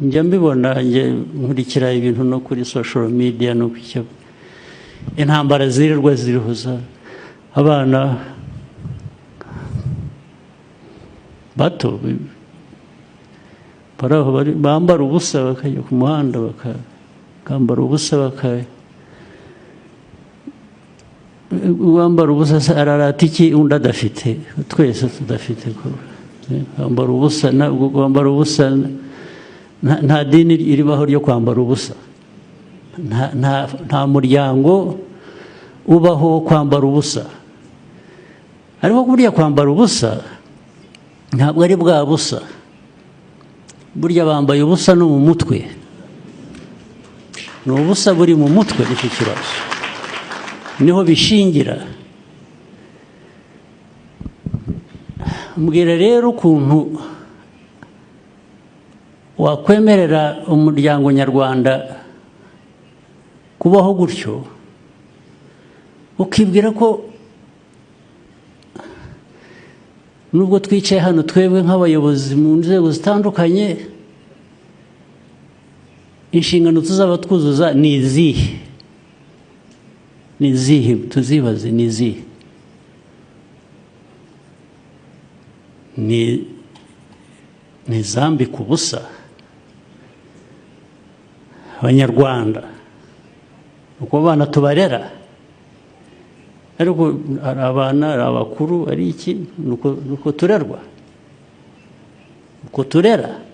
Njya mbibona, njye nkurikira ibintu no kuri social media no ku cyo intambara zirirwa zirihuza abana bato bari aho bambara ubusa, bakajya ku muhanda bakambara ubusa, uwambara ubusa se ararata iki undi adafite? Twese tudafite ko kwambara ubusa, kwambara ubusa, nta dini ribaho ryo kwambara ubusa, nta muryango ubaho wo kwambara ubusa. Ariko burya kwambara ubusa ntabwo ari bwa busa, burya bambaye ubusa no mu mutwe, ni ubusa buri mu mutwe. Nicyo kibazo, niho bishingira. Mbwira rero ukuntu wakwemerera umuryango nyarwanda kubaho gutyo, ukibwira ko nubwo twicaye hano twebwe nk'abayobozi mu nzego zitandukanye, inshingano tuzaba twuzuza ni izihe? Ni izihe? Tuzibaze, ni izihe? Ni izambika ubusa Abanyarwanda, uko abana tubarera, ariko hari abana, hari abakuru, ari iki, ni uko turerwa, uko turera.